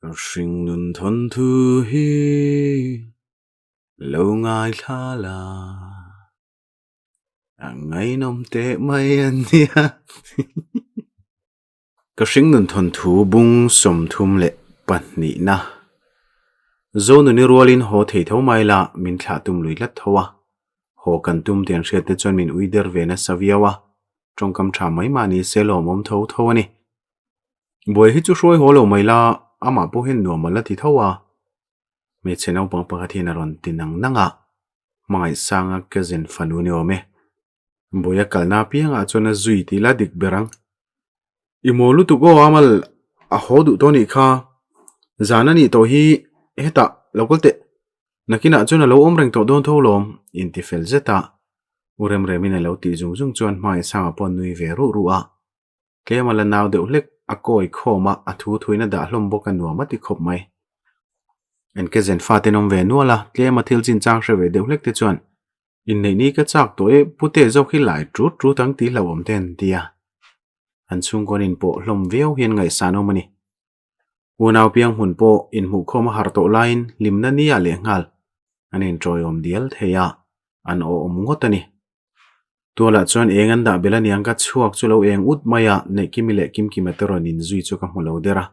Ka hringnun thawnthu hi lo ngaithla la, a ngaihnawm teh mai a nia. Ka hringnun thawnthu bung 32na Zonuni rualin haw thei tho mai la, min thlah tum lui tlat tho a. Haw kan tum tih an hriat te chuan min ui der ve nasa viau a, tawngkam tha mai mahni se lawmawm tho tho a ni. Buai hi chu hruai haw lo mai la, amah pawh hian nuam a la ti tho a. Hmeichhe naupang pakhat hian a rawn ti nang nang a, Hmangaihsanga cousin fanu ni awm e. Buai a kalna apiangah chuan a zui tih la dik ber ang. I maw lutuk aw Amal, a haw duh tawh anih kha. Zan a nih tawh hi hetah lo kal teh. Nakinah chuan a lo awm reng tawh dawn tho lawm, intifel zet a. U Remremin a lo tih zung zung chuan Hmangaihsanga pawh a nui ve ruh ruh a. Tlem a la nau deuh hlek a kawi khawm a, a thu thuin a dah hlawm bawk a nuam a ti khawp mai. Enkezen fate an awm ve nual a, tlem a thil chinchang hre ve deuh hlek te chuan inneih ni ka chak tawh e, pute zawk hi lai tut tut ang tih hlauhawm te an ti a. An chhungkawn inpawh hlawm viau hian ngaihsan awm a ni. Unau piang hmun pawh inhmuhkhawm a har tawh laiin hlimna nia lehnghal an inṭawiawm dial thei a, an awhawm ngawt a ni. Tualah chuan eng an dah belh aniang ka chhuak chu lo eng ut mai a, Neihkimi leh Kimkima te rawn inzui chu ka hmu lo der a.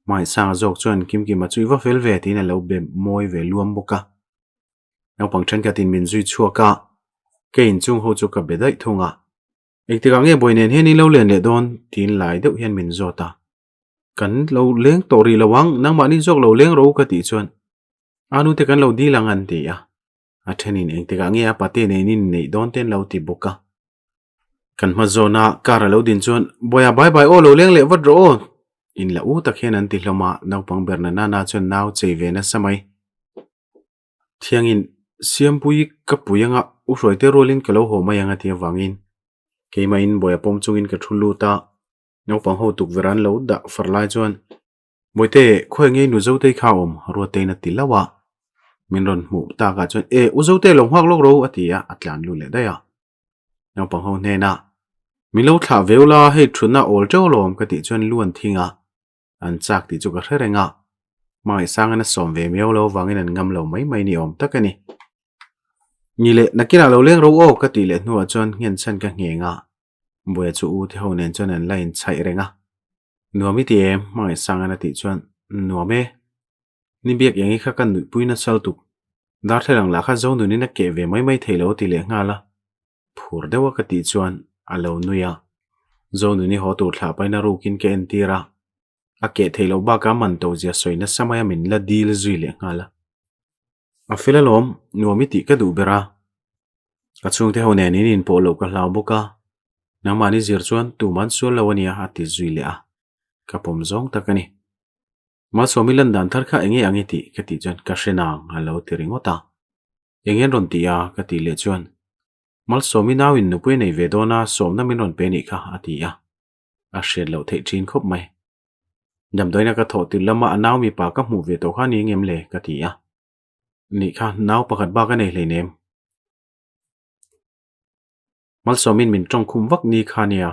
Hmaisanga zawk chuan Kimkima chu i va fel ve tiin a lo be mawi ve luam bawk a. Naupang thenkhatin min zui chhuak a, ka inchung ho chu ka be daih thung a. Engtikah nge buai nen hian i lo len leh dawn? tiin lai deuh hian min zawt a. Kan lo leng tawh rih lo ang, nangmahni zawk lo leng rawh u ka tih chuan a nute kan lo dil ang an ti a. A thenin engtikah nge a pate nen in neih dawn te an lo ti bawk a. Kan hma zawna car a lo din chuan Bawiha bye bye aw lo leng leh vat rawh aw in la u tak hian an ti hlawm a, naupang ber na nana chuan nau chei ve nasa mai. Thiangin Siampui ka pui anga u hruaite rualin ka lo haw mai ang a ti avangin keimahin Bawiha pawm chungin ka thu lut a, naupang ho tukverh an lo dah far lai chuan Bawihte, khawi ngei nu Zotei kha awm? Ruatein a ti lauh a. Min rawn hmuh takah chuan, E, u Zote lo nghak lawk ro a ti a, a tlan lut leh daih a. Naupang ho hnenah, Min lo thlah veu la, hei thutna awl teuh alawm ka tih chuan lu an thing a, an chak tih chu ka hre reng a. Hmangaihsangin a sawm ve miau lo avangin an ngam lo mai mai ni awm tak a ni. Ni leh, nakinah lo leng ro aw ka tih leh hnuah chuan nghenchhan ka ngheng a, Buaia chu u te ho nen chuan an la inchhaih reng a. Nuam i ti em? Hmangaihsangin a tih chuan, Nuam e. Ni biak eng i kha ka nuihpui nasal tuk. Darthlalang lah kha zo nunin a keh ve mai mai thei lo a ti leh nghal a. Phur deuh a ka tih chuan a lo nui a. Zo nuni haw tur thlah pahin a rukin ka entir a. A keh theih loh bakah man to zia sawi nasa mai a min la dil zui leh nghal a. A fel alawm, nuam i tih ka duh ber a. Ka chhungte ho nen in inpawh loh ka hlau bawk a, nangmahni zir chuan tuman sual lo a nia a ti zui leh a, ka pawm zawng tak a ni. Malsawmi lan dan thar kha enge ang i tih ka tih chuan ka hre nang a lo ti ringawt a. Eng an rawn ti a ka tih leh chuan Malsawmi nauin nupui a nei ve dawn a, sawmna min rawn pe nih kha a ti a. A hriat loh theih thin khawp mai. Damdawiina ka thawh tirh lama a nau mipa ka hmuh ve tawh kha ni ngem le ka ti a. Nih kha nau pakhat bak a nei hleinem. Malsawmin min tawngkhum vak ni kha nia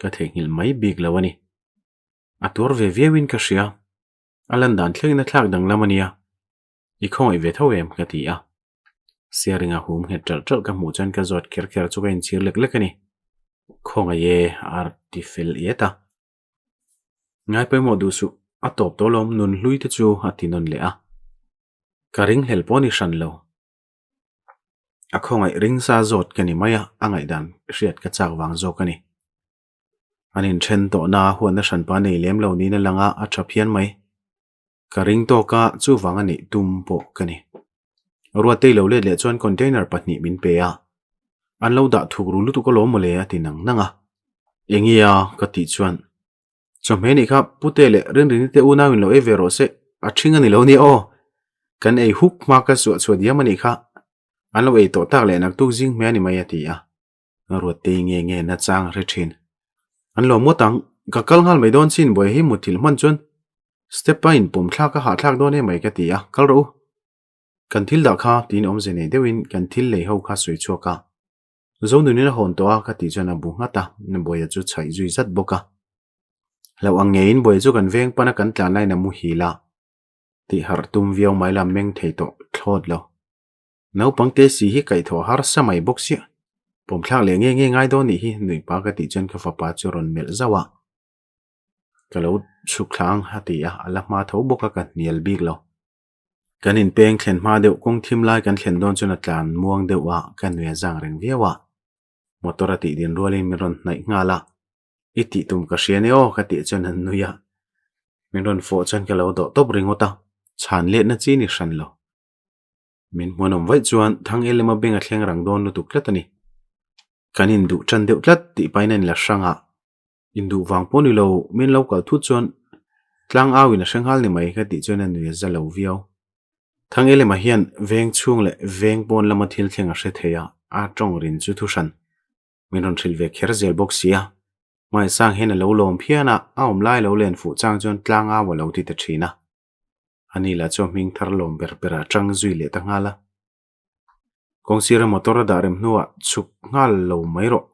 ka theihnghilh mai bik lo a ni. A tuar ve viauin ka hria. A lan dan thlengin a thlak danglam a nia. I khawngaih ve tho em? ka ti a. Siaringa hum nghet ṭalh ṭalh ka hmuh chuan ka zawt kher kher chu ka inchhir lek lek a ni. Khawngaih e, a ti fel iet a. Ngai pawimawh duh suh, a tawp tawh lawm nun hlui te chu a ti nawn leh a. Ka ringhlel pawh ni hran lo. A khawngaih ringsa zawt ka ni mai a, a ngaihdan hriat ka chak vang zawk a ni. An inthen tawhna huatna hranpa nei lem lo niin a lang a, a tha phian mai. Ka ring tawk a, chuvang a nih tum pawh ka ni. Ruattei lo let leh chuan container pahnih min pe a, an lo dah thuk ru lutuk alawm mawle a ti nang nang a. Engia ka tih chuan, Chawhmeh nih kha Pute leh Rinrini te unau in lo ei ve rawh se, a ṭhing a ni lo nia aw. Kan ei huk hma ka suah chhuah diam a nih kha, an lo ei tawh tak leh naktuk zing hmeh a ni mai a ti a. Ruattei nge nge nachang a hre thin. An lo ngawt ang, ka kal nghal mai dawn chin buai hi muthilh hman chuan step a inpawm thlak a hahthlak dawn em mai ka ti a, kal rawh u. Kan thil dah kha tiin awmze nei deuhin kan thil lei ho kha sawi chhuak a. Zonunin a hawn tawh a ka tih chuan a bu nghat a, Buaia chu chhaih zui zat bawk a. Hlauh ang ngeiin buai chu kan veng pana kan tlan laiin a muhil a, tih harh tum viau mai la meng thei tawh thlawt lo. Naupang te si hi kaihthawh harsa mai bawk sia, pawmthlak leh nge nge ngai dawn nih hi nuih pa ka tih chuan ka fapa chu rawn melh zauh a. Ka lo chhuk thla ang a ti a, a la hma tho bawk a ka hnial bik lo. Kan inpeng thlen hma deuh kawng thim lai kan thlen dawn chuan a tlan muang deuh a, ka nui a zang reng viau a. Motor a tih din rualin min rawn hnaih nghal a, I tih tum ka hria nia aw ka tih chuan an nui a, min rawn fawh chuan ka lo dawh tawp ringawt a, chhan letna chi ni hran lo. Min hmuanawm vaih chuan Thang Elema beng a thleng rang dawn lutuk tlat a ni. Kan induh tan deuh tlat tih pahin a inla hrang a, induh vang pawh ni lo min lo kal thut chuan tlang au in a hre nghal ni mai ka tih chuan a nui a za lo viau. Thang Elema hian veng chhung leh veng pawn lama thil thleng a hre thei a, a tawng rin chu thu hran. Min rawn hrilh ve kher zel bawk si a, Hmaisang hian a lo lawm phian a, a awm lai lo len fuh chang chuan tlang au a lo ti ta thin a. Ani lah chu a hming thar lawm ber ber a tang zui leh ta nghal a. Kawngsira motor a dah rem hnuah chhuk nghal lo mai rawh.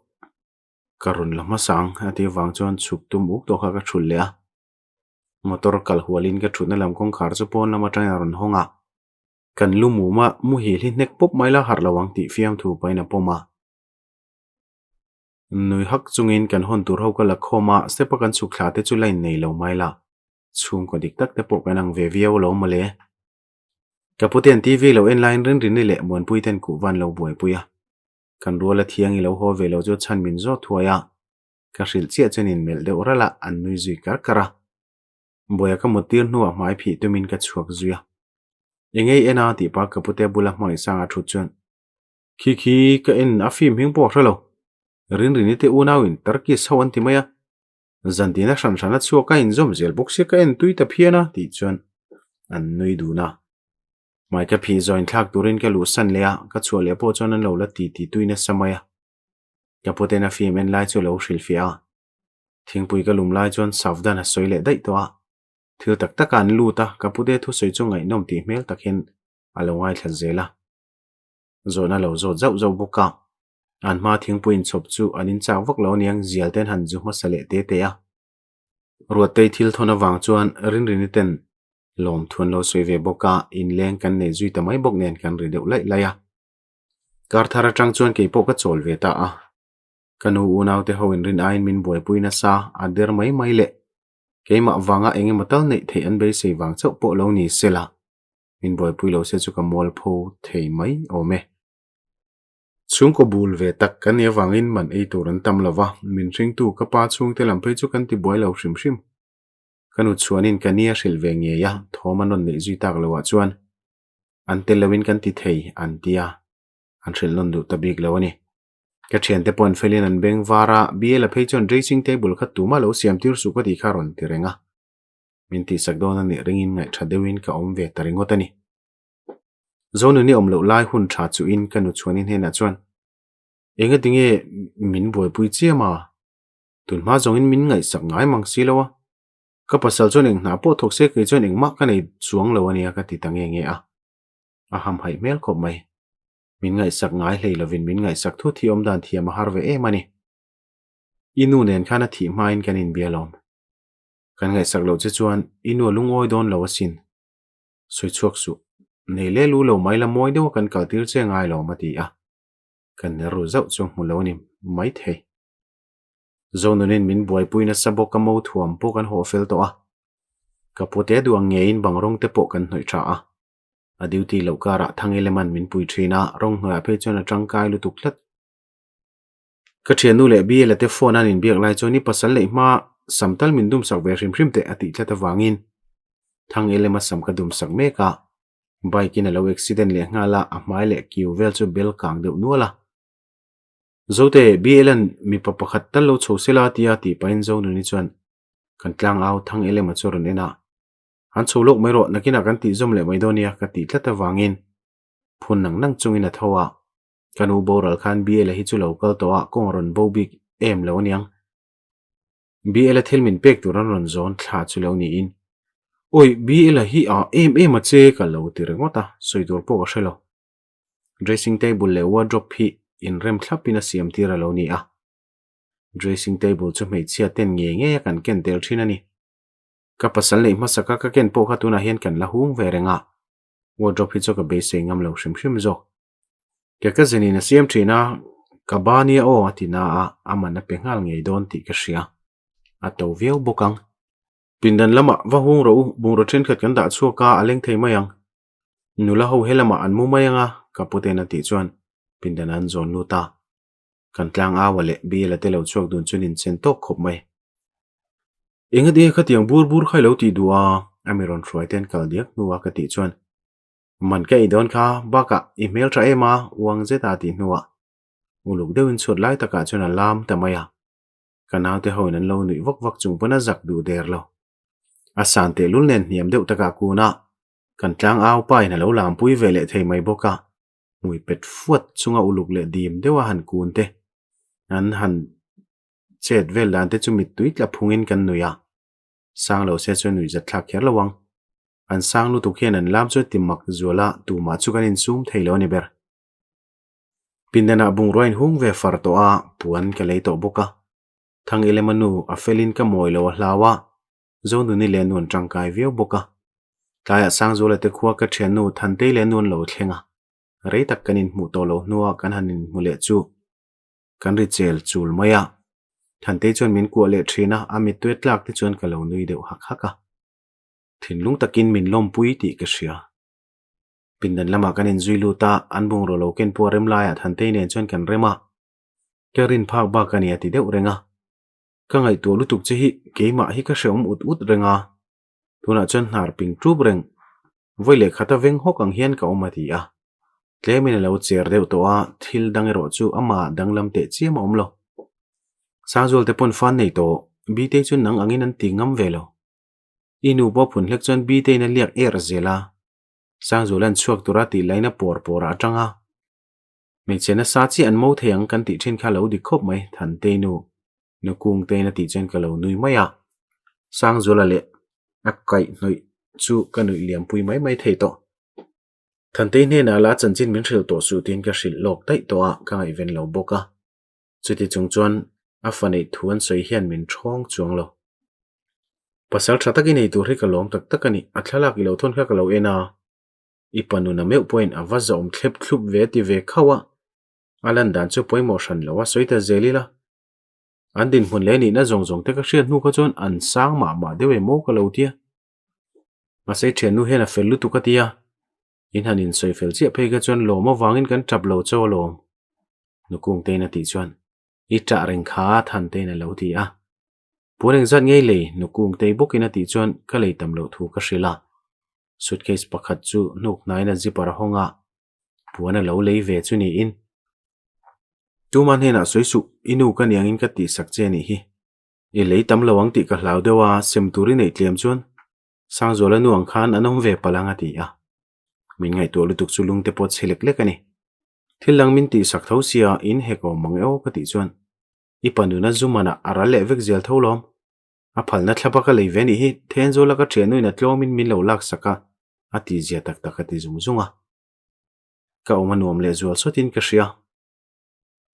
Ka rawn la hmasa ang a tih avang chuan chhuk tum uk tawh kha ka thulh leh a. Motor kal hualin ka thutna lam kawngkhar chu pawn lam atangin a rawn hawng a. Kan lu mum a muhil hi hnek pawp mai la harh lo ang tih fiamthu pahin a pawm a. Nui hak chungin kan hawn tur ho ka la khawm a, step a kan chhuk thla te chu line nei lo mai la. Chhungkaw dik tak te pawh kan ang ve viau lo mawle. Ka puten TV lo en laiin Rinrini leh Muanpui ten kuhva an lo buaipui a. Kan ruala thiang i lo haw ve lo chu chhan min zawt thuai a. Ka hrilh chiah chuan in melh deuh ralh a, an nui zui kar kar a. Buaia ka mut tir hnuah hmai phih tumin ka chhuak zui a. Engei en a tih pah ka pute bula hmangaihsanga thut chuan Khi khi ka en a film hming pawh a hre lo. Rinrini te unauin Turkish ho an ti mai a. Zantina hran hran a chhuak a inzawm zel bawk sia ka en tui ta phian a tih chuan an nui dun a. Hmai ka phih zawh inthlak turin ka luhsan leh a, ka chhuah leh pawh chuan an lo la ti ti tui nasa mai a. Ka puten a film en lai chu a lo hrilhfiah a. Thingpui ka lum lai chuan Savdan a sawi leh daih tawh a. Thil tak taka an lut a, ka pute thusawi chu ngaihnawm tih hmel takin a lo ngaithla zel a. Zawhna lo zawt zauh zauh bawk a. An hma thingpui inchhawp chu an inchak vak lo aniang zial ten han zu hmasa leh te te a. Ruattei thil thawn avang chuan Rinrini ten lawmthu an lo sawi ve bawk a, inleng kan nei zui ta mai bawk nen kan ri deuh laih laih a. Kar thar atang chuan kei pawh ka chawl ve ta a. Ka nu unau te ho inrin aiin min buaipui nasa a der mai mai leh keimah vanga eng emaw tal neih theih an beisei vang chauh pawh lo ni sela min buaipui lo se chu ka mualpho thei mai awm e. Chhungkaw bul ve tak kan nih avangin man ei tur an tam lo va, min hringtu ka pa chhungte lam phei chu kan ti buai lo hrim hrim. Ka nu chhuanin ka nia hrilh ve ngei a, thawm an rawn neih zui tak loah chuan an tel loin kan ti thei an ti a, an hrilh nawn duh ta bik lo a ni. Ka thiante pawh an felin an beng var a, BL-a phei chuan dressing table kha tumah lo siam tir suh ka tih kha a rawn ti reng a. Min tihsak dawn a nih ringin ngaihṭha deuhin ka awm ve ta ringawt a ni. Zonuni awm loh lai hun tha chuhin ka nu chhuanin hnenah chuan, Enga tinge min buaipui chiam a? Tunhma zawngin min ngaihsak ngai mang si lo a. Ka pasal chuan eng hna pawh thawk se kei chuan engmah ka nei chuang lo a nia ka ti ta nge nge a. A hamhaih hmel khawp mai. Min ngaihsak ngai hlei lovin min ngaihsak thut hi awmdan thiam a har ve em a ni. I nu nen khan a thih hmain kan inbia lawm. Kan ngaihsak loh che chuan i nu a lungawi dawn lo asin. Sawi chhuak suh. Nei leh lu lo mai la mawi deuha kan kaltir che ngai lo a ti a. Kan ner ru zauh chu hmu lo a ni mai thei. Zonunin min buaipui nasa bawk a mo thuam pawh kan haw fel tawh a. Ka pute duh ang ngeiin bang rawng te pawh kan hnawih tha a. A duty loh karah Thangeleman min pui thin a, rawng hnuaiah phei chuan a tangkai lutuk tlat. Ka thiannu leh Biela te phone an inbiak lai chuan i pasal neih hma sam tal min dumsak ve hrim hrim teh a tih tlat avangin Thang Elema sam ka dumsak mek a, bike in a lo accident leh nghal a, a hmai leh kiu vel chu bel kang deuh nual a. Zote, Biela'n mipa pakhat tal lo chho sela tia tih pahin Zonuni chuan kan tlangau Thang Elema chu a rawn en a, An chho lawk mai rawh, nakinah kan tih zawm leh mai dawn nia ka tih tlat avangin phun nang nang chungin a tho a. Ka nu boral khan BL-a hi chu lo kal tawh a, kawng a rawn bo bik em lo aniang. BL-a thil min pek tur an rawn zawn thla chu lo niin, Awi, BL-a hi a em em a che ka lo ti ringawt a, sawi tur pawh ka hre lo. Dressing table leh wardrobe hi inrem thlapin a siam tir a lo ni a. Dressing table chu hmeichhia ten ngei ngei a kan ken tel thin a ni. Ka pasal neih hmasaka ka ken pawh kha tunah hian kan la hung ve reng a, wardrobe hi chu ka beisei ngam lo hrim hrim zawk. Ke ka zinin a siam thin a, ka ba nia aw a ti na a, a man a pe nghal ngei dawn tih ka hria. A to viau bawk ang. Pindan lamah va hung rawh u, bungraw thenkhat kan dah chhuak a, a leng thei mai ang. Nula ho helamah an mu mai ang a, ka puten a tih chuan pindan an zawn lut a. Kan tlang aua leh Bill-a te lo chhuak dun chuan inchen tawk khawp mai. Engati nge khatiang bur bur kha i lo tih duh a? A mi rawn hruai te an kal diak hnuah ka tih chuan, Man ka ei dawn kha, bakah i hmel tha em a, uang zeta a tih hnuah uluk deuhin chhuat lai takah chuan a lam ta mai a. Ka naute hoin an lo nuih vak vak chung pawn a zak duh der lo. A san tehlul nen hniam deuh takah kun a, kan tlang au pa in a lo lampui ve leh thei mai bawk a. Hmui pet fuat chunga uluk leh dim deuha han kun te, an han chet vel dan te chu mittui tla phungin kan nui a. Sang lo se chuan nuih zat thlak kher lo ang. An sang lutuk hian an lam chu ti mak zual a, tumah chu kan insum thei lo a ni ber. Pindanah bungrua inhung ve far tawh a, puan ka lei tawh bawk a. Thang Ilema nu a felin ka mawi lo a hlau a, Zonuni leh nu an tangkai viau bawk a. Tlaiah Sangzuala te khua ka thiannu Thantei leh nu an lo thleng a, rei tak kan inhmuh tawh loh hnuah kan han inhmu leh chu kan ri chel chul mai a. Thantei chuan min kuah leh thin a, a mittui a tlak te chuan ka lo nui deuh hak hak a. Thinlung takin min lawmpui tih ka hria. Pindan lamah kan inzui lut a, an bungraw lo ken pawh a rem laiah Thantei nen chuan kan rem a. Ka rin phak bak a ni a ti deuh reng a. Ka ngaihtuah lutuk che hi keimah hi ka hrehawm ut ut reng a, tunah chuan hnar ping ṭup reng, vawi leh khata veng hawk ang hian ka awm a ti a. Tlemin a lo cher deuh tawh a, thil dang erawh chu amah danglam teh chiam a awm lo. Sangzual te pawn fan nei tawh, Bitei chu nang angin an ti ngam ve lo. I nu pawh phun hlek chuan Biteiin a liak er zel a, Sangzuala'n chhuak tura tih lain a pawr pawrah a tang a. Hmeichhe nasa chiah an mo thei ang kan tih thin kha lo dik khawp mai, Thantei nu, nu Kungtein a tih chuan ka lo nui mai a. Sangzuala leh a kaihhnawih chu ka nuih liampui mai mai thei tawh. Thantei hnenah la chanchin min hrilh tawh suh tiin ka hrilh lawk daih tawh a, ka ngaihven lo bawk a. Chuti chung chuan a fa neih thu an sawi hian min ṭhawng chuang lo. Pasal ṭha tak i nei tur hi ka lawm tak tak a ni, a thlalak i lo thawn kha ka lo en a. I pa nuna meuh pawhin a va zawm thlep thlup ve ti ve khauh a, a lan dan chu pawimawh hran lo a sawi ta zel ila. An dinhmun leh nihna zawng zawng te ka hriat hnu kha chuan an sang mah mah deuh em aw ka lo tia. Mahse thiannu hian a fel lutuk a tia, in han insawi fel chiah phei kha chuan lawm avangin kan tap lo chauh alawm. Nukungtein a tih chuan i ṭah reng kha Thantein a lo ti a. Puan engzat ngei lei Nukungtei bawkin a tih chuan ka lei tam loh thu ka hrilh a. Suitcase pakhat chu hnuk hnaiin a zipper a hawng a, puan a lo lei ve chu niin. Tuma hnenah sawi suh, i nu ka niangin ka tihsak che a nih hi. I lei tam lo ang tih ka hlau deuh a, sem tur i neih tlem chuan Sangzuala nu ang khan an awm ve palh ang a ti a. Min ngaihtuah lutuk chu lungte pawh chhe lek lek a ni. Thil dang min tihsak tho sia in hek awm ang e aw ka tih chuan i pa nuna zu manah a ral leh vek zel tho lawm. A phalna thlapa ka lei ve nih hi Thenzawl a ka thiannuin a tlawmin min lo laksak a, a ti zia tak tak a ti zung zung a. Ka awm a nuam leh zual sawtin ka hria.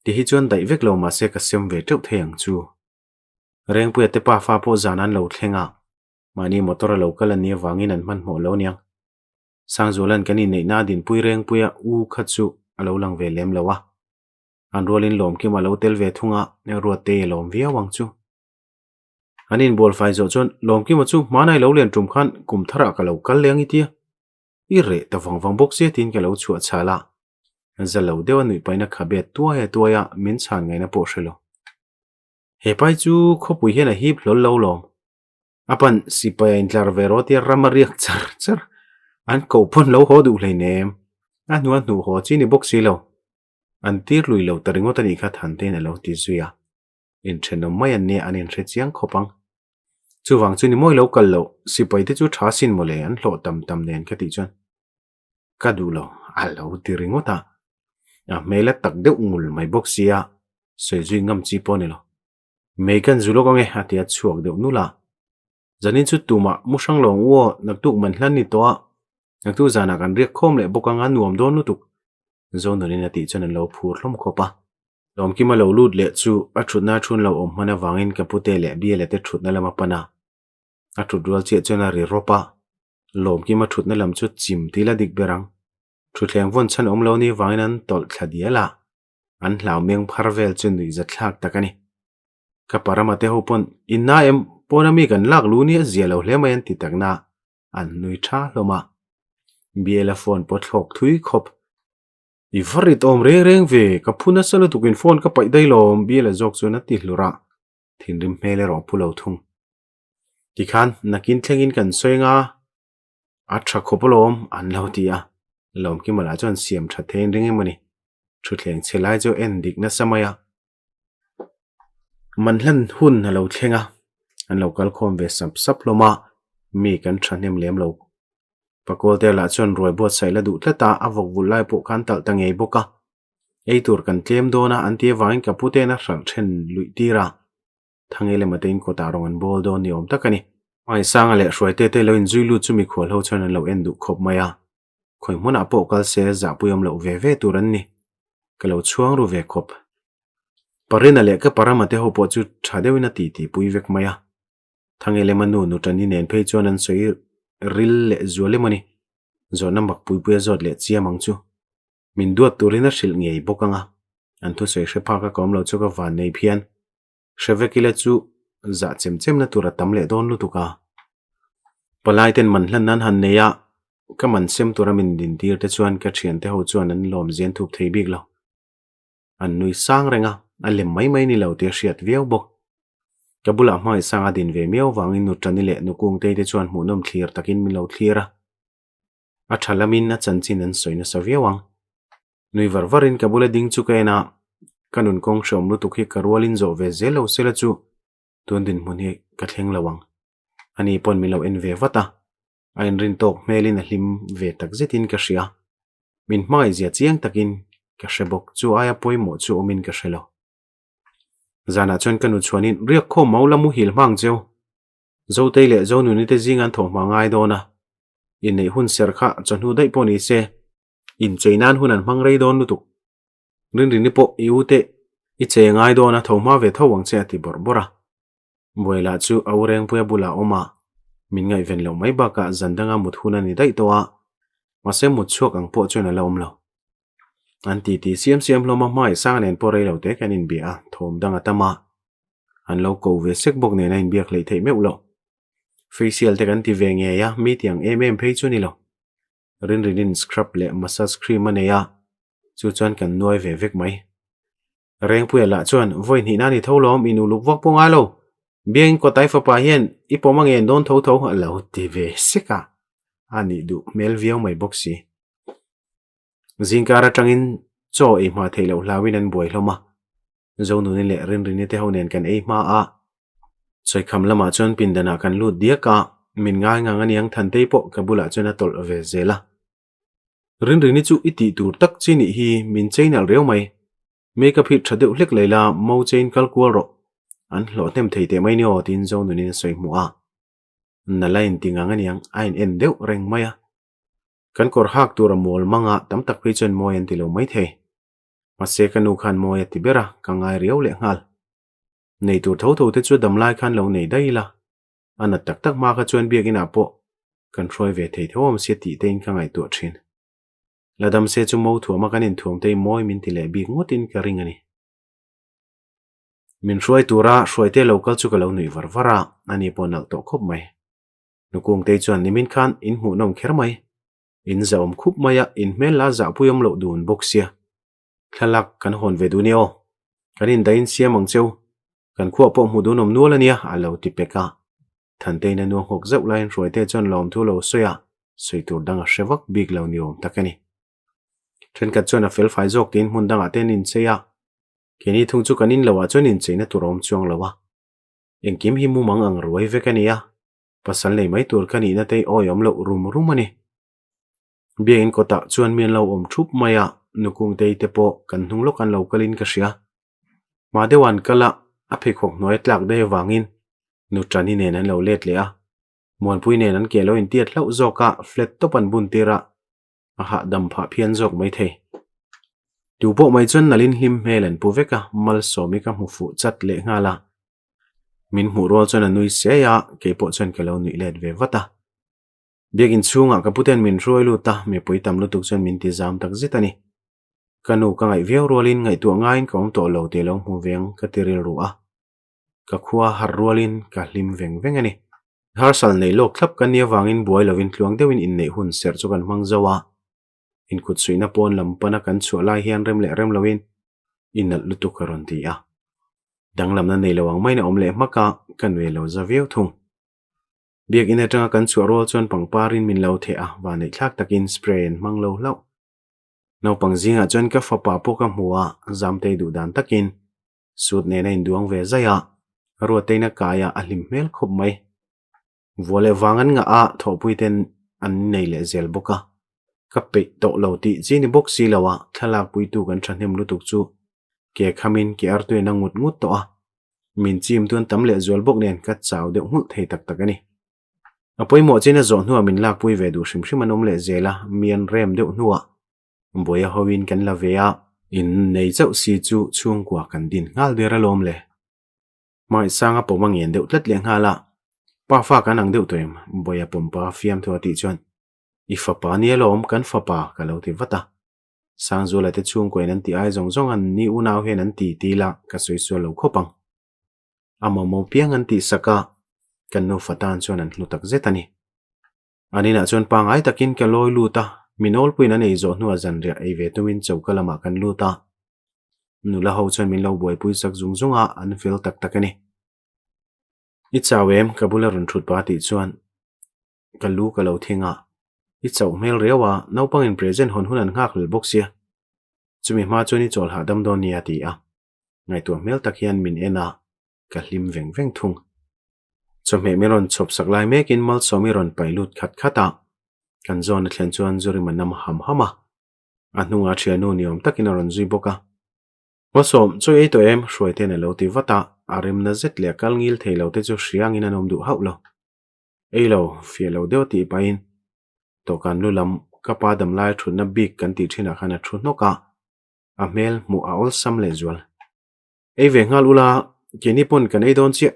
Ti hi chuan daih vek lo mahse ka sem ve teuh thei ang chu. Rengpuia te pafa pawh zan an lo thleng a, mahni motor a lo kal an nih avangin an hmanhmawh lo aniang. Sangzuala'n kan inneihna a dinpui Rengpuia u kha chu a lo lang ve lem lo a. An rualin Lawmkima a lo tel ve thung a, Ruattei a lawm viau ang chu. An inbual fai zawh chuan Lawmkima chu hmanai lo lian tum khan kum tharah ka lo kal leh ang i tia. I reh ta vang vang bawk sia tiin ka lo chhuah chhal a. Za lo deuh a nuih paina khabe tuai a tuai a, min chhan ngaihna pawh hre lo. He pai chu khawpui hian a hip hlawl lo lawm. A pan sipai a intlar ve rawh tia ram a riak char char. An koh pawn lo haw duh hleinem. A hnu a hnuh haw chi ni bawk si lo. An tir lui lo ta ringawt a nih kha Thantein a lo ti zui a. Inthenawm mai an nia an inhre chiang khawp ang. Chuvang chu ni mawi lo kal loh, sipai te chu tha sin mawle an hlawh tam tam nen ka tih chuan ka duh lo a lo ti ringawt a. A hmel a tak deuh ngul mai bawk sia, sawi zui ngam chi pawh a ni lo. Mei kan zu lawk ang e a ti a chhuak deuh nul a. Zanin chu tumah mu hrang lo ang u aw, naktuk man hlan ni tawh a, naktuk zanah kan riak khawm leh bawk ang a nuam dawn lutuk Zonunin a tih chuan an lo phur hlawm khawp a. Lawmkima lo lut leh chu a thutna a thun lo awm hman avangin ka pute leh Biala te thutna lam a pan a. A thut rual chiah chuan a ri rawp a, Lawmkima thutna lam chu chim tih la dik ber ang. Thutthleng vawn chhan awm lo ni vangin an tawlh thla dial a, an hlau meng phar vel chu nuihzathlak tak a ni. Ka parama te ho pawn inna em pawna mi kan lak lu nia zia lo hle mai an ti takna an nui tha hlawm a. Biala phone pawh thlawk thui khawp. I va rit awm reng reng ve, ka phu nasa lutukin phone ka paih daih lawm Biala zawk chuan a ti hlur a, thinrim hmel erawh a phu lo thung. Tikhan nakin thlengin kan sawi anga a tha khawp alawm an lo ti a, Lawmkima lah chuan siam tha theiin ring em a ni. Thutthleng chhe lai chu en dik nasa mai a. Man hlan hun a lo thleng a, an lo kal khawm ve sap sap hlawm a, mi kan thahnem lem lo. Pakawlte lah chuan ruai buatsaih la duh tlat a, a vawk vulh lai pawh khan talh ta ngei bawk a. Ei tur kan tlem dawn a, an ti avangin ka puten a hralh then luih tir a. Thangei lema te in kawtah rawng an bawl dawn ni awm tak a ni. Hmaisanga leh Hruaite te lo inzui lut chu mikhual ho chuan an lo en duh khawp mai a. Khawi hmunah pawh kal se zahpui awm loh ve ve tur an ni. Ka lo chhuang ru ve khawp. Parina leh ka parama te ho pawh chu tha deuhin a ti ti pui vek mai a. Thangei lema nu Nutani nen phei chuan an sawi ril leh zual emaw ni. Zawhna mak puipui a zawt leh chiam ang chu. Min duat turin a hrilh ngei bawk ang a. An thusawi hre phak a ka awm lo chu ka van nei phian. Hre vek ila chu zah chem chem na tur a tam leh dawn lutuk a. Palai ten man hlan nan han nei a, ka man sem tura min din tir te chuan ka thian te ho chuan an lawm zian thup thei bik lo. An nui sang reng a, a lem mai mai ni lo tih a hriat viau bawk. Ka bulah hmangaihsang a din ve miau vangin Nuṭani leh Nukungtei te chuan hmuhnawm thlir takin min lo thlir a. A tha lamin a chanchin an sawi nasa viau ang. Nui var varin ka bula ding chu ka en a, ka nun kawng hreawm lutuk hi ka rualin zawh ve zel lo sela chu tun dinhmun hi ka thleng lo ang. Ani pawn min lo en ve vat a, a inrin tawk hmelin a hlim ve tak zetin ka hria. Min hmangaihzia chiang takin ka hre bawk, chu aia pawimawh chu awmin ka hre lo. Zanah chuan ka nu chhuanin riak khawm mau la muhil hmang cheu. Zotei leh Zonuni te zing an thawhhma ngai dawn a, inneih hun ser kha chawhnu daih pawh ni se, inchei nan hun an hmang rei dawn lutuk. Rinrini pawh i u te i che ngai dawn a, tho hma ve tho ang che a ti bawrh bawrh a. Buai lah chu a u Rengpuia bulah a awm a, min ngaihven loh mai bakah zan danga mut hun a ni daih tawh a, mahse mut chhuak ang pawh chuan a la awm lo. An ti ti siam siam hlawm a, hmaisang nen pawh rei lo te kan inbia a, thawm dang a tam a. An lo ko ve sek bawk nen a inbiak hleih theih meuh loh. Facial te kan ti ve ngei a, mi tiang em em phei chu ni lo. Rinrinin scrub leh massage cream a nei a, chu chuan kan nuai ve vek mai. Rengpuia lah chuan, Vawi hnih na ni tho lawm, in uluk vak pawh ngai lo. Biakin kawtai fapa hian i pawm a ngen dawn tho tho a lo ti ve sek a, a nih duh hmel viau mai bawk si. Zingkar atangin chaw ei hma theih loh hlauin an buai hlawm a, Zonuni leh Rinrini te ho nen kan ei hma a, Sawikham lamah chuan pindanah kan lut diak a, min ngai ngang aniang Thantei pawh ka bulah chuan a tawlh ve zel a. Rinrini chu i tih tur tak chi nih hi min chei nalh riau mai, makeup hi tha deuh hlek lei la mo chein kal kual rawh, an hlawh hnem thei teh mai ni aw tiin Zonunin a sawi hmuh a. Nalh a inti ngang aniang a in en deuh reng mai a. Kan kawr hak tur a mawl mang a, tam tak phei chuan mawi an ti lo mai thei. Mahse ka nu khan mawi a ti ber a, ka ngai riau leh nghal. Nei tur tho tho te chu dam lai khan lo nei daih ila. A nat tak tak hma kha chuan biakinah pawh kan hruai ve thei tho awm sia tih tein ka ngaihtuah thin. La dam se chu mo thuama kan inthuam te hi mawi min ti leh bik ngawtin ka ring a ni. Min hruai tura hruaite lo kal chu ka lo nuih var var a, ani pawh nalh tawh khawp mai. Nukungtei chuan nimin khan in hmuhnawm kher mai. In zahawm khup mai a, in hmel la zahpui awm loh dun bawk sia. Thlalak kan hawn ve dun e aw. Kan indahin siam ang cheu. Kan khuah pawh hmuh dun awm nual a nia, a lo ti pek a. Thanteiin a nuang hawk zauh laiin Hruaite chuan lawmthu lo sawi a, sawi tur dang a hre vak bik lo ni awm tak a ni. Thenkhat chuan a felfai zawk tiin hmun dangah te an inchei a. Keini thung chu kan in loah chuan incheina tur a awm chuang lo a. Engkim hi mumang ang ruai vek a ni a, pasal nei mai tur ka nihna te awi awm loh rum rum a ni. Biakin kawtah chuan mi an lo awm thup mai a, Nukungtei te pawh kan hnung lawk an lo kalin ka hria. Hma deuh an kal a, a pheikhawk hnuai a tlak daih avangin Nuṭani nen an lo let leh a, Muanpui nen an ke lo intiat hlauh zawk a, flat tawp an bun tir a, a hahdam phah phian zawk maithei. Tu pawh mai chuan nalhin hlim hmel an pu vek a, Malsawmi ka hmu fuh chat leh nghal a. Min hmuh rual chuan a nui siai a, kei pawh chuan ka lo nuih let ve vat a. Biakin chhungah ka puten min hruai lut a, mipui tam lutuk chuan min ti zam tak zet a ni. Ka nu ka ngaih viau rualin ngaihtuah ngaiin ka awm tawh lo tih a lo hmu veng ka ti rilru a. Ka khua harh rualin ka hlim veng veng a ni. Harsal neih lawk thlap ka nia vangin buai lovin tluang deuhin inneih hun serh chu kan hmang zo a. Inkutsuihna pawn lam pana kan chhuah lai hian rem leh rem loin i nalh lutuk a rawn ti a. Danglamna nei lo ang maiin a awm leh hmak a, ka nui lo za viau thung. Biakinn atanga kan chhuah rual chuan pangparin min lo theh a, vaneihthlak takin spray an hmang lo hlauh. Naupang zingah chuan ka fapa pawh ka hmu a, Zamtei duh dan takin suit nen a induang ve zaih a, Ruateina kaiah a hlim hmel khawp mai. Vua leh vang an ngah a, thawhpui ten an nei leh zel bawk a. Ka peih tawh lo tih chi ni bawk si lo a, thlalak puitu kan thahnem lutuk chu ke khamin ke artuiin a ngut ngut tawh a. Min chim tuan tam leh zual bawk nen ka chau deuh nghulh thei tak tak a ni. A pawimawh chin a zawh hnuah min lakpui ve duh hrim hrim an awm leh zel a, mi an rem deuh hnuah buai a hoin kan la ve a. In nei chauh si chu chhungkua kan din nghal der alawm le. Hmaisanga pawm a ngen deuh tlat leh nghal a, Pa fa kan ang deuh tawh em? Bawia pawmpa fiamthu a tih chuan, I fapa nia lawm, kan fapa ka lo ti vat a. Sangzuala te chhungkuain an ti ai zawng zawng an ni unau hian an ti ti la ka sawi sual lo khawp ang. A mamawh piang an tih sak a, kan nufa tan chuan an hlu tak zet a ni. An inah chuan pangngai takin ka lawi lut a, mi nawlpuiin an ei zawh hnuah zanriah ei ve tumin choka lamah kan lut a. Nula ho chuan min lo buaipui sak zung zung a, an fel tak tak a ni. I chau em? Ka bula rawn thut pa tih chuan ka lu ka lo thing a. I chauh hmel riau a, naupangin present hawn hun an nghak hlel bawk sia. Chumi hma chuan i chawl hahdam dawn nia a ti a. Ngaihtuah hmel tak hian min en a, ka hlim veng veng thung. Chawhmeh min rawn chhawp sak lai mekin Malsawmi rawn paih lut khat khat a, kan zawn a thlen chuan Zurima nam ham ham a, a hnungah thiannu ni awm takin a rawn zui bawk a. Malsawm, chawi ei tawh em? Hruaite'n a lo ti vat a, a rimna zet leh a kal ngil thei lo te chu hriangin an awm duh hauh lo. Ei lo, fiah lo deuh tih pahin dawhkan lu lam ka pa damlai thutna bik kan tih thinah khan a thu hnawk a, a hmel hmuh a awlsam lehzual. Ei ve nghal ula, keini pawn kan ei dawn chiah.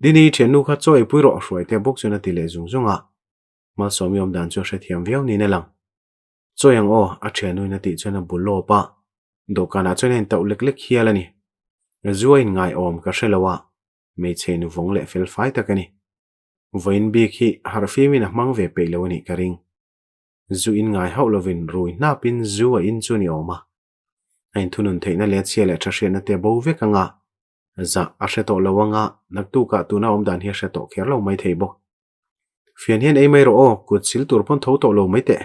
Dini, thiannu kha chaw eipui rawh Hruaitea bawk chuan a ti leh zung zung a. Malsawmi awm dan chu a hrethiam viau niin a lang. Chawi ang aw, a thiannuin a tih chuan a bu lawp a. Dawhkanah chuan a intauh lek lek hial a ni. Zu a inngaihawm ka hre lo a, hmeichhe nuvawng leh felfai tak a ni. Vawiin bik hi harhfimin a hmang ve peih lo a nih ka ring. Zu inngai hauh lovin rui hnapin zu a in chu a ni awm a. A inthunun theihna leh a chhia leh tha hriatna te a bo vek anga, zah a hre tawh lo anga, naktukah tuna awm dan hi a hre tawh kher lo mai thei bawk. Fian hian ei mai rawh aw, kut sil tur pawn tho tawh lo mai teh,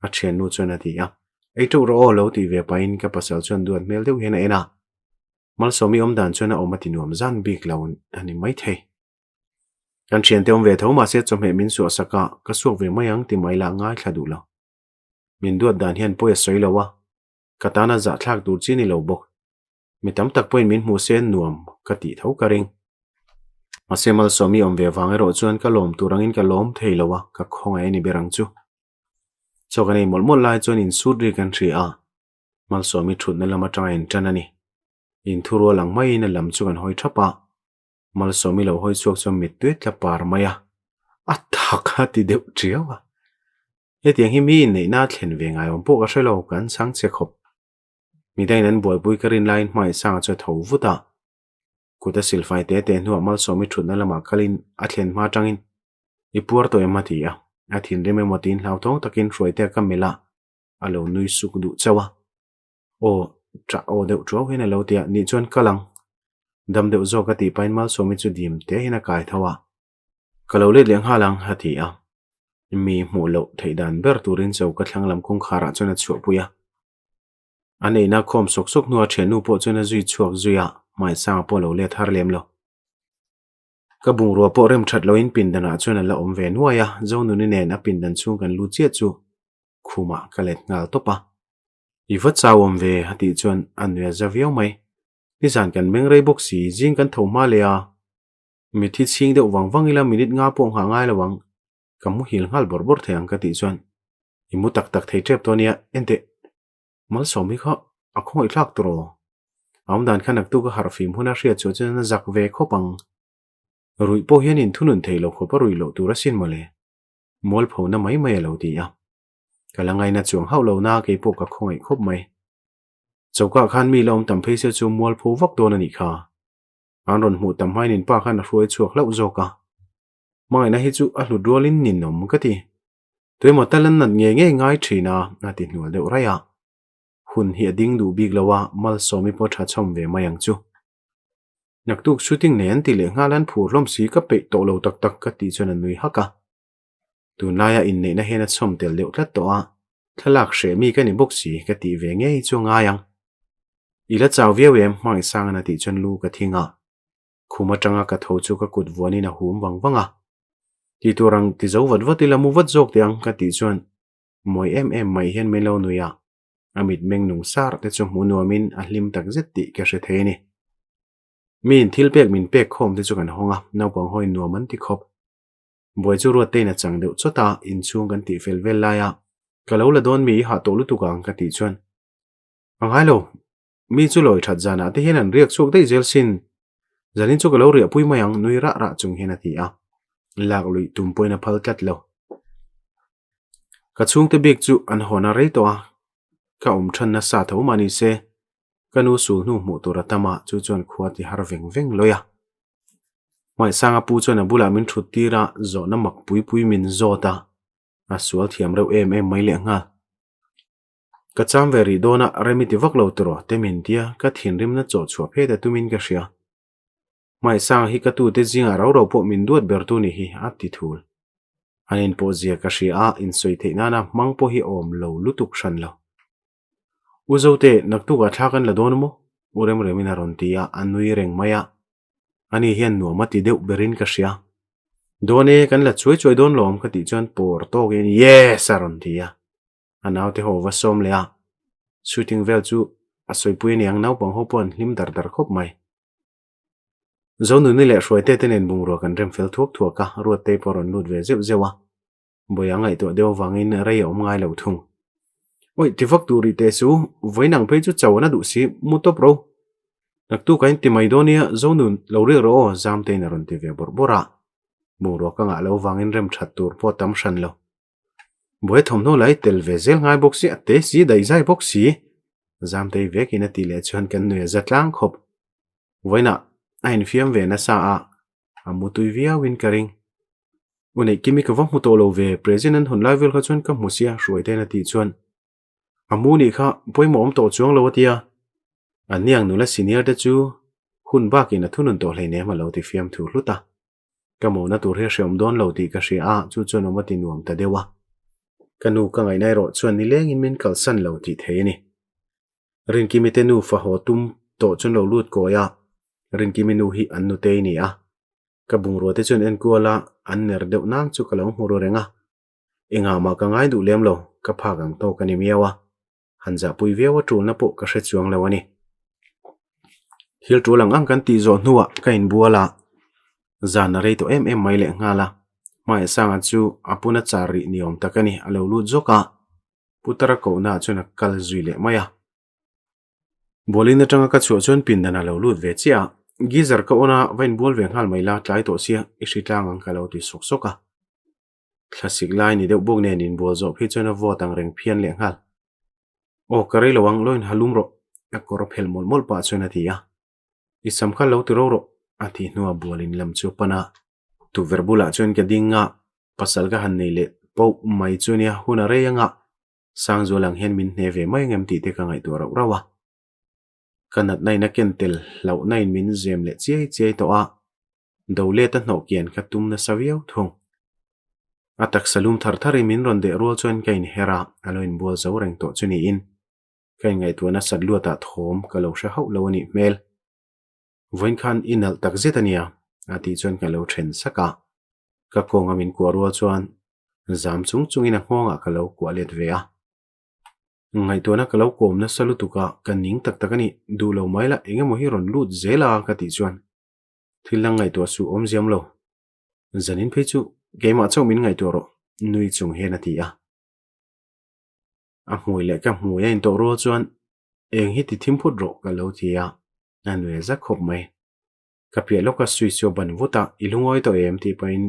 a thiannu chuan a ti a. Ei teuh rawh aw lo tih ve pahin ka pasal chuan duat hmel deuh hian a en a. Malsawmi awm dan chuan a awm a ti nuam zan bik lo a ni mai thei. Kan thiante awm ve tho mahse chawhmeh min suah sak a, ka suak ve mai ang ti mai lah ngaithla duh lo. Min duat dan hian pawi a sawi lo a, ka tana zahthlak tur chi ni lo bawk. Mi tam tak pawhin min hmuh se nuam ka tih tho ka ring. Mahse Malsawmi awm ve vang erawh chuan ka lawm tur angin ka lawm thei lo a, ka khawngaih a ni ber ang chu. Chaw kan ei mawlh mawlh lai chuan insut ri kan hria a, Malsawmi thutna lam atanga intan a ni. Inthurual ang maiin a lam chu kan hawi thap a, Malsawmi lo hawi chhuak chuan mittui tla par mai a, a tak a ti deuh tiau a. Hetiang hi mi inneihna a thlen ve ngai awm pawh ka hre lo, kan chhang che khawp. Midangin an buaipui ka rin laiin hmaisanga chu a tho vut a. Kut a silfai te te hnuah Malsawmi thutna lamah kalin a thlen hma atangin I puar tawh em a ti a, a thinrim emaw tiin hlauthawng takin Hruaitea ka melh a, a lo nui suk duh chauh a. Aw, ṭah aw deuh ṭuau hian a lo ti a, nih chuan kal ang. Dam deuh zawk a tih pahin Malsawmi chu dim te hian a kai tho a. Ka lo let leh nghal ang, a ti a. Mi hmuh loh theih dan ber turin choka thlang lam kawngkharah chuan a chhuahpui a. A neihna khawm sawk sawk hnuah ṭhiannu pawh chuan a zui chhuak zui a, hmaisanga pawh a lo let har lem lo. Ka bungrua pawh rem ṭhat loin pindanah chuan a la awm ve nuai a, Zonuni nen a pindan chhung kan lu chiah chu khumah ka let nghal tawp a. I va chau awm ve a tih chuan a nui a za viau mai. Nizan kan meng rei bawk si, zing kan tho hma leh a. Mithi chhing deuh vang vang ila minute nga pawh nghah ngai lo ang, ka muhil nghal bawrh bawrh thei ang ka tih chuan i mu tak tak thei tep tawh ania, enteh Malsawmi kha. A khawngaihthlak tawh. A awmdan kha naktuk a harh fim huna hriat chhuah chuan a zak ve khawp ang. Ruih pawh hian inthunun thei lo khawp a ruih loh tur asin mawle. Mualphona mai mai a lo ti a. Ka la ngaina chuang hauh lo na kei pawh ka khawngaih khawp mai. Choka khan mi la awm tam phei se chu mualpho vak dawn a nih kha. An rawn hmuh tam hmain in pa khan a hruai chhuak hlauh zawk a. Hmangaihna hi chu a hlut rualin ninawm ka ti. Tuemaw tal an nat ngei ngei ngai thin a, a ti hnual deuh raih a. Hun hi a ding duh bik lo a, Malsawmi pawh tha chhawm ve mai ang chu. Naktuk shooting nei an ti leh nghal an phur hlawm si ka peih tawh lo tak tak ka tih chuan a nui hak a. Tunlaia inneihna hian a chhawm tel deuh tlat tawh a, thlalak hreh mi ka ni bawk si ka tih ve ngei chu a ngai ang. I la chau viau em? Hmangaihsangana tih chuan lu ka thing a. Khum atanga ka tho chu ka kut vuanin a hum vang vang a. Ti tur ang ti zo vat vat ila mu vat zawk teh ang ka tih chuan mawi em em mai hian min lo nui a. A mitmeng nung sar te chu hmuh nuamin a hlim tak zet tih ka hre thei a ni. Miin thil pek min pek khawm te chu kan hawng a, naupang hawiin nuam an ti khawp. Buai chu Ruattein a chang deuh chawt a, inchhung kan tih fel vel lai a, Ka lo la dawn mi i hah tawh lutuk ang ka tih chuan, A ngai lo, mi chu lawi that zanah te hian an riak chhuak daih zel sin, zanin chu ka lo riahpui mai ang nui rah rah chung hian a ti a, lak luih tum pawhin a phal tlat lo. Ka chhungte bik chu an hawn a rei tawh a, ka awm than nasa tho mah ni se, ka nu sul hnu hmuh tur a tam a, chu chuan khua ti har veng veng lawi a. Hmaihsanga pu chuan a bulah min thut tir a, zawhna mak pui pui min zawt a, a sual thiam reuh em em mai leh nghal. Ka cham ve rih dawn a, rem i ti vak lo tiraw te min tia, ka thinrimna chawh chhuah phet a tumin ka hria. Hmaihsanga hi ka tute zingah rau rau pawh min duat ber tu ni hi, a ti thul. An inpawh zia ka hria a, insawi theih nana hmang pawh hi awm lo lutuk hran lo. U Zote, naktukah thla kan la dawn maw? U Remremin a rawn ti a, a nui reng mai a. Ani hian nuam a ti deuh berin ka hria. Dawn e, kan la chuai chuai dawn lawm ka tih chuan pawr tawkin Yes! a rawn ti a. A naute ho va sawm leh a. Shooting vel chu a sawipui aniang naupang ho pawh an hlim dar dar khawp mai. Zonuni leh Hruaite te nen bungrua kan rem fel thuak thuak a, Ruattei pawh a rawn lut ve zeuh zeuh a. Bawiha ngaihtuah deuh avangin rei a awm ngai lo thung. Awih, ti vak duh rih teh su, vawiin ang phei chu chau an a duh si, mu tawp ro. Naktuk a inti mai dawn nia, Zonun, lo riak rawh aw, Zamtein a rawn ti ve bawrh bawrh a. Bungrua ka ngah lo avangin rem that tur pawh a tam hran lo. Buai thawmhnaw lai tel ve zel ngai bawk si, a te si, daihzai bawk si. Zamtei vekin a tih leh chuan kan nui a za tlang khawp. Vawiinah a infiam ve nasa a, a mu tui viauin ka ring. U neih Kimi ka va hmu tawh lo ve, President an hawn lai vel kha chuan ka hmu sia, Hruaitein a tih chuan a mu nih kha pawimawh awm tawh chuang lo a ti a. An niang nula senior te chu hun bakin a thunun tawh hleinem a lo ti fiam thu hlut a. Ka mona tur hi a hreawm dawn lo tih ka hria a, chu chuan awm a ti nuam ta deuh a. Ka nu ka ngaihna erawh chuan nilengin min kalsan lo tih thei a ni. Rinkimi te nu fa haw tum tawh chuan lo lut kawi a, Rinkimi nu hi an nutei ni a. Ka bungrua te chuan enkual a, an ner deuh nang chu ka lo hmu ru reng a. Engah mah ka ngai duh lem lo, ka phak ang tawk a ni miau a. Han zahpui viau a tulna pawh ka hre chuang lo a ni. Thil tul ang ang kan tih zawh hnuah ka inbual a, zan a rei tawh em em mai leh nghal a. Hmaihsanga chu a puna char rih ni awm tak a ni, a lo lut zawk a. Putara kohnaah chuan a kal zui leh mai a. Bualin atanga ka chhuah chuan pindan a lo lut ve chiah a, geyser ka on a, va inbual ve nghal mai la, tlai tawh sia, i hri tlang ang ka lo ti sawk sawk a. Thlasik lai ni deuh bawk nen inbual zawh phei chuan a vawt ang reng phian leh nghal. Aw, ka rei lo ang, lo inha lum rawh, a kawr a phelh mawlh mawlh pah chuan a ti a. I sam kha lo ti ro rawh, a tih hnuah bualin lam chu a pan a. Tukverh bulah chuan ka ding a, pasal ka han nei leh poh mai chu nia, hun a rei anga Sangzual ang hian min hne ve mai angem tih te ka ngaihtuah rauh rauh a. Ka natna in a ken tel hlauhna in min zem leh chiai chiai tawh a, do let a hnawh kian ka tum nasa viau thung. A taksa lum thar thar in min rawn deh rual chuan ka inher a, a lo inbual zo reng tawh chu niin ka inngaihtuah nasat luatah thawm ka lo hre hauh lo a nih hmel. Vawiin khan i nalh tak zet a nia, a tih chuan ka lo then sak a. Ka kawnga min kuah rual chuan zam chung chungin a nghawngah ka lo kuah let ve a. Ngaihtuahna ka lo kawm nasa lutuk a, ka ning tak tak a ni, duh lo mai la eng emaw hi rawn lut zel a ka tih chuan thil dang ngaihtuah suh awm ziam lo. Zanin phei chu keimah chauh min ngaihtuah rawh, nui chung hian a ti a. A hmui leh ka hmui a intawh rual chuan. Eng hi ti thim phut rawh ka lo ti a, a nui zak khawp mai. Ka piah lawka switch chu a ban vut a, I lungawi tawh em? tih pahin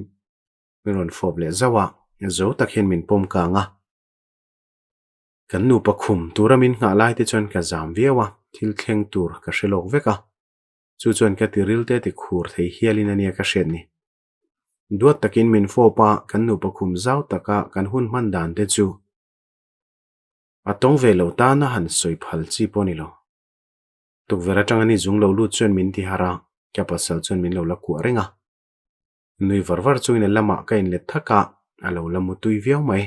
min rawn fawp leh zauh a, zo tak hian min pawm kang a. Kan nupa khum tura min nghah lai te chuan ka zam viau a, thil thleng tur ka hre lawk vek a, chu chuan ka ti ril te ti khur thei hialin a nia ka hriat ni. Duat takin min fawp a, kan nupa khum zau taka kan hun hman dan te chu a tawng ve lo tana han sawi phal chi pawh a ni lo. Tukverh atanga ni zung lo lut chuan min ti harh a, ka pasal chuan min lo la kuah reng a. Nui var var chungin a lamah ka inlet thak a, a lo la mu tui viau mai.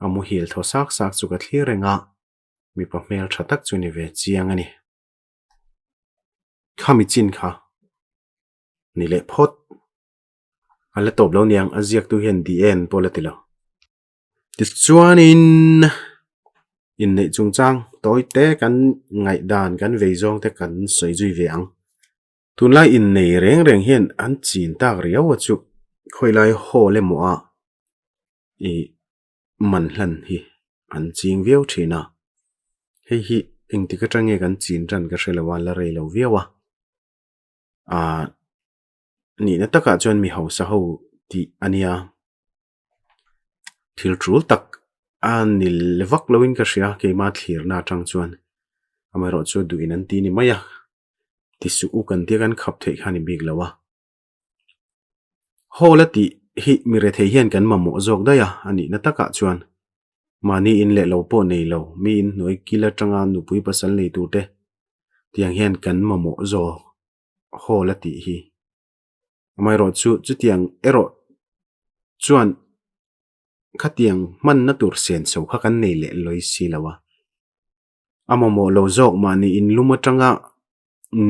A muhil thaw sak sak chu ka thlir reng a, mipa hmel tha tak chu ni ve chiang a ni. Khami chin kha ni leh phawt. A la tawp lo niang, a ziaktu hian DN pawh la ti lo. Tichuanin inneih chungchang tawi te kan ngaihdan kan vei zawng te kan sawi zui ve ang. Tunlai innei reng reng hian an chin tak riau a chu khawilai hall emaw ah ih man hlan hi an ching viau thin a, hei hi engtik atang nge kan chin tan ka hre lo a la rei lo viau a, ah nihna takah chuan mi hausa ho tih a nia. Thil tul tak a ni vak loin ka hria keima thlirna atang chuan amaherawhchu duhin an ti ni mai a ti suh u kan tia kan khap theih kha a ni bik lo a. Hall a tih hi mi rethei hian kan mamawh zawk daih a a nihna takah chuan mahni in leh lo pawh nei lo mi in hnuai kil atanga nupui pasal nei tur te tiang hian kan mamawh zawk hall a tih hi. Amaherawhchu chutiang erawh chuan khatiang hmanna tur senso kha kan nei leh lawi si lo a. A mamawh lo zawk mahni in lum atanga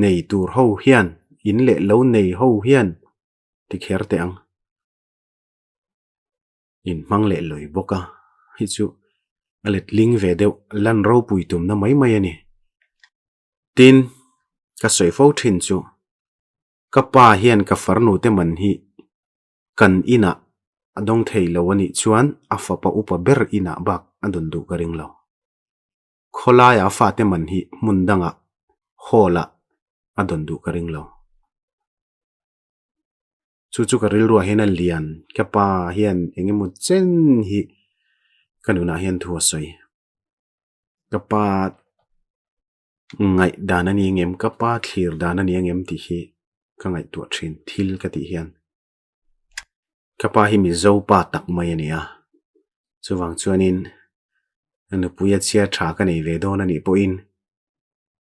nei tur ho hian in leh lo nei ho hian ti kher teh ang. In hmang leh lawi bawk a, hei chu a letling ve deuh lan ropui tumna mai mai a ni. Tin, ka sawi fo thin chu ka pa hian ka farnu te man hi kan inah a dawng thei lo a nih chuan a fapa upa ber inah bak a dawn duh ka ring lo. Khawlaia a fate man hi hmun dangah hall ah a dawn duh ka ring lo. Chu chu ka rilruah hian a lian, ka pa hian eng emaw chen hi ka nunah hian thu a sawi. Ka pa ngaih dan a ni angem, ka pa thlir dan a ni angem tih hi ka ngaihtuah thin thil ka tih hian. Ka pa hi Mizo pa tak mai a ni a, chuvang chuanin nupui a chhiar tha ka nei ve dawn a nih pawhin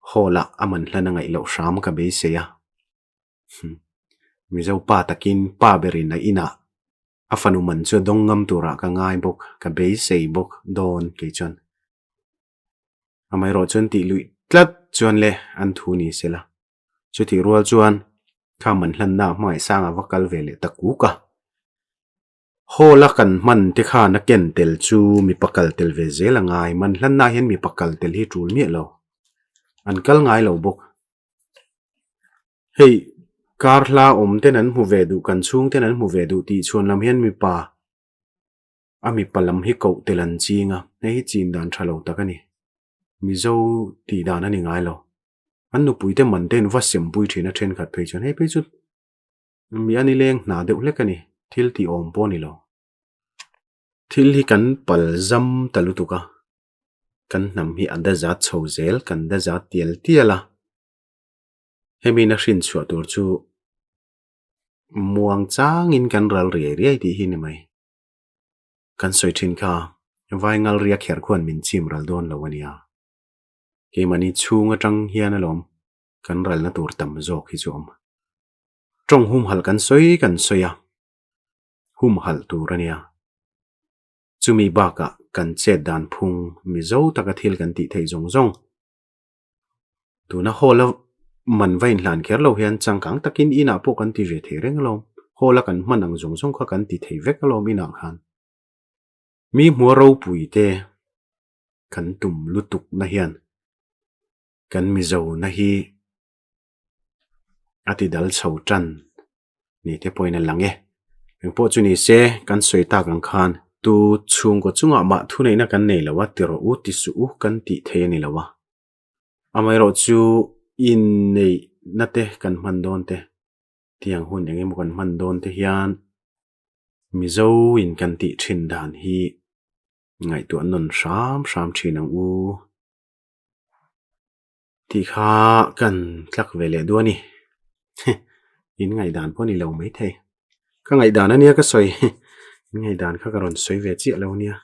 hall ah a man hlan a ngaih loh hram ka beisei a. Mizo pa takin pa berin a inah a fanu man chu a dawng ngam turah ka ngai bawk, ka beisei bawk dawn kei chuan. Amaherawh chuan tih luih tlat chuan le an thu ni se la. Chutih rual chuan kha man hlanna hmangaih sanga va kal ve leh ta kuk a. Hall a kan hman te khan a ken tel chu mipa kal tel ve zel a ngai. Man hlanna hian mipa kal tel hi tul miah lo. An kal ngai lo bawk. Hei kar hla awm ten an hmu ve duh kan chhung ten an hmu ve duh tih chhuan lam hian mipa a mipa lam hi koh tel an ching a, hei hi chin dan tha lo tak a ni. Mizo tih dan a ni ngai lo. An nupui te man te in va sempui thin a thenkhat phei chuan hei phei chu mi a nileng hna deuh hlek a ni, thil tih awm pawh a ni lo. Thil hi kan pal zam ta lutuk a, kan hnam hi a dazat chho zel, kan dazat tial tial a. Hemi na hrin chhuah tur chu muang changin kan ral riai riai tih hi ni mai. Kan sawi thin kha vai ngal ria kher khuan min chim ral dawn lo a nia. Keimahni chhung atang hian alawm kan ralna tur tam zawk hi chu awm. Tawng humhalh kan sawi kan sawi a, humhalh tur a nia. Chumi bakah kan chet dan phung Mizo taka thil kan tih theih zawng zawng Tuna hall a man va inhlan kher lo hian changkang takin inah pawh kan ti ve thei reng alawm. Hall a kan hman ang zawng zawng kha kan ti thei vek alawm inah khan. Mi hmua ropui te kan tum lutuk na hian kan Mizo na hi a ti dal chho tan ni te pawhin a lang e. Engpawh chu ni se kan sawi tak ang khan tu chhungkaw chungah mah thuneihna kan nei lo a ti rawh u ti suh u kan tih thei a ni lo a. Amaherawhchu inneihna te kan hman dawn te, tiang hun eng emaw kan hman dawn te hian Mizo in kan tih thin dan hi ngaihtuah nawn hram hram thin ang u tih kha kan tlak ve leh duh a ni. In ngaihdan pawh a ni lo maithei. Ka ngaihdan a nia ka sawi. In ngaihdan kha ka rawn sawi ve chiah lo nia.